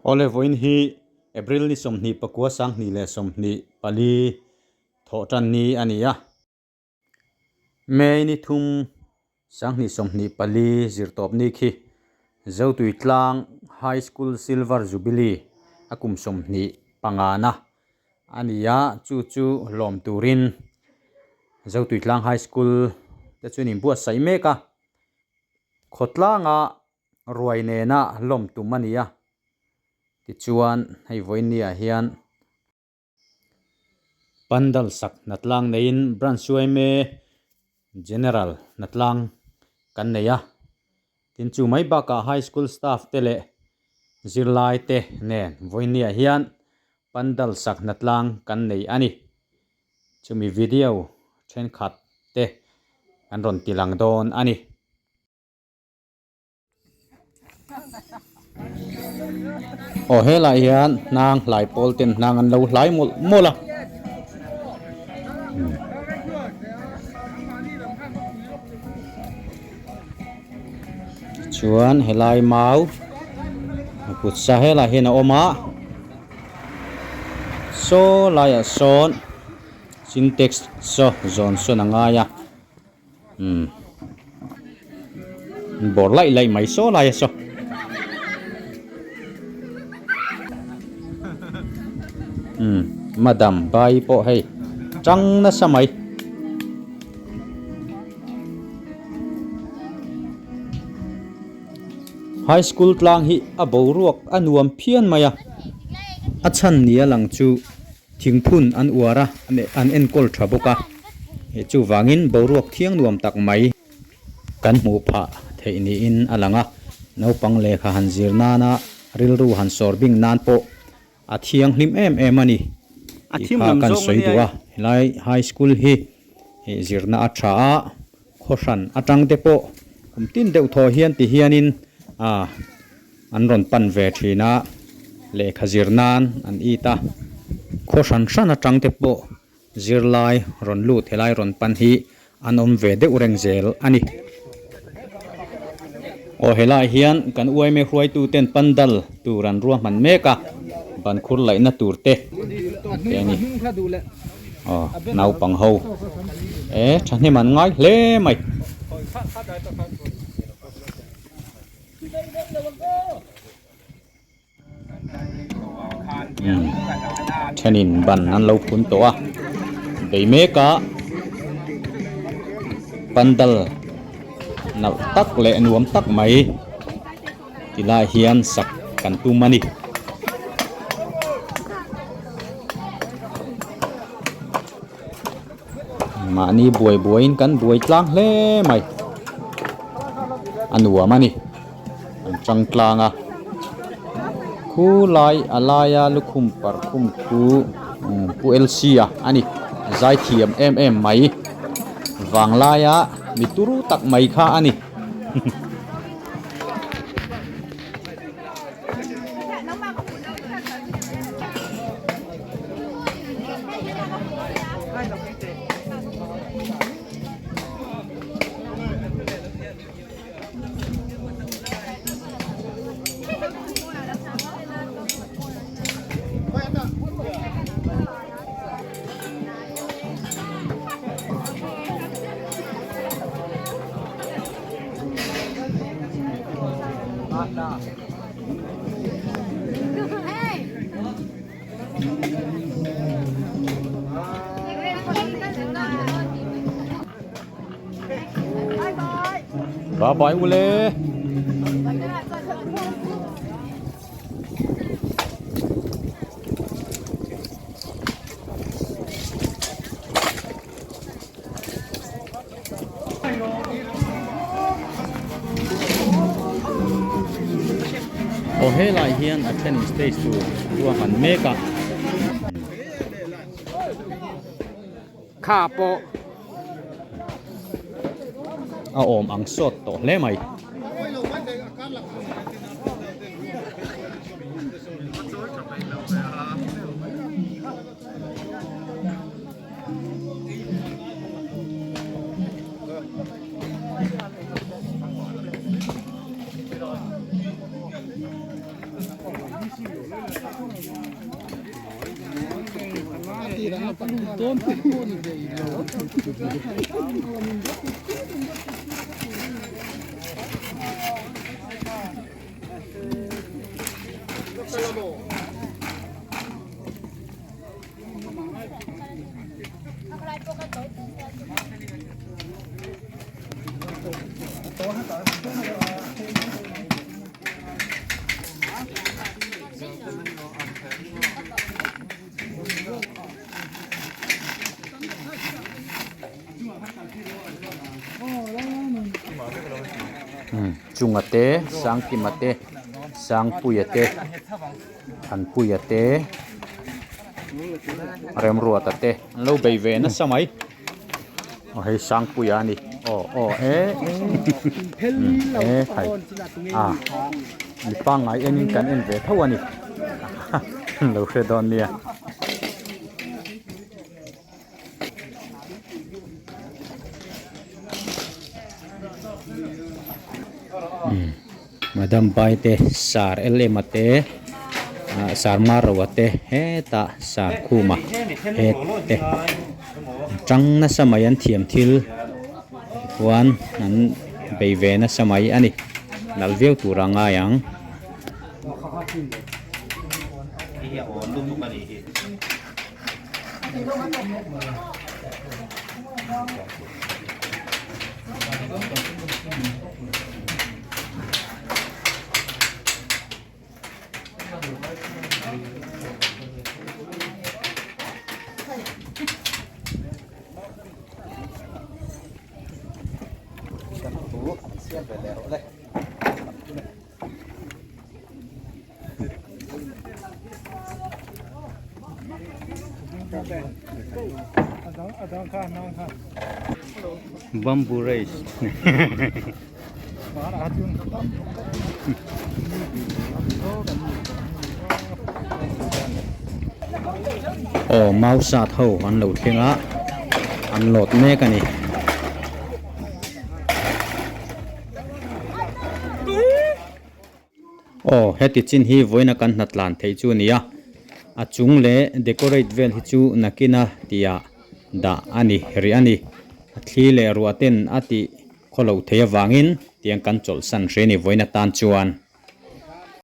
Awle vawiin hi April ni 24 2024 thawh tan ni a ni a. May ni thum 2024 zirtawp ni khi Zotui Tlang High School Silver Jubilee a kum 25 na a ni a, chu chu lawm turin Zotui Tlang High School te chuan inbuatsaih mek a, khawtlanga ruai nena lawm tum a ni a, tichuan hei vawinia hian. Pandal sak hnatlang neiin Branch yma General hnatlang kan nei a, tin chu mai bakah High School staff te leh zirlai te nen vawinia hian Pandal sak hnatlang kan nei a ni. Chumi video thenkhat te kan rawn tilang dawn a ni. Aw helai hian hnang hlai pawl ten hnang an lo hlai mawlh mawlh a chuan helai mau kut sa helai hian a awm a saw laiah sawn sintex saw zawn sawn a ngai a. Umm bawr laih laih mai saw lai a saw. Umm madam bai pawh hei tang nasa mai. High school tlang hi a boruak a nuam phian mai a. A chhan nia lang chu. Thingphun an uar a, an enkawl tha bawk a, chuvangin boruak thiang nuam tak mai kan hmuh phah theih niin a lang a, naupang lehkha han zir nana rilru han sawr bing nan pawh a thianghlim em em a ni tih kha kan sawi duh a, helai high school hi zirna a tha a, khawhran atang te pawh kum tin deuh thaw hian ti hianin an rawn pan ve thin a, lehkha zir nan an it a, khaw hran hran atang te pawh zirlai rawn lut helai rawn pan hi an awm ve deuh reng zel a ni. Aw helai hian kan uaime hruaitu ten pandal tur an ruahman mek a, ban khur laihna tur te te a ni. Aw naupang ho e thahnem an ngai hle mai. Thenin ban an lo phun tawh a bei mek a pandal nalh tak leh nuam tak mai ti lai hian sak kan tum a ni. Mahni buai buaiin kan buai tlang hle mai. A nuam a ni. An chang tlang a. Khu lai a laia lukhum parkhum khu Pu LC a a ni. Zai thiam em em mai. Vanglaia mi turu tak mai kha a ni. Bye bye ule. Aw helai hian a then in stage tur ruahman mek a. Kha pawh. A awm ang sawt tawh hle mai. Chunga te Sangkima te Sangpuia te Thanpuia te Remruata te an lo bei ve nasa mai aw hei Sangpuia a ni aw aw e e hai a mi pangngai enin kan en ve tho a ni an lo hre dawn nia. Madam pai te sar lm a te ah sar maro a te hetah sar khuma het te tang nasa mai an thiam thil tichuan an bei ve nasa mai a ni nalh viau tur a ngai ang. Bamboo race aw mau sat ho an lo thleng a an lawt mek a ni. Aw heti chin hi vawiina kan hna tlan theih chu a ni a, a chung leh decorate vel hi chu nakina tihah dah a ni rih a ni. A thli leh ruah ten a tih khaw loh theih avangin tiang kan chawlhsan hre a ni vawiina tan chuan.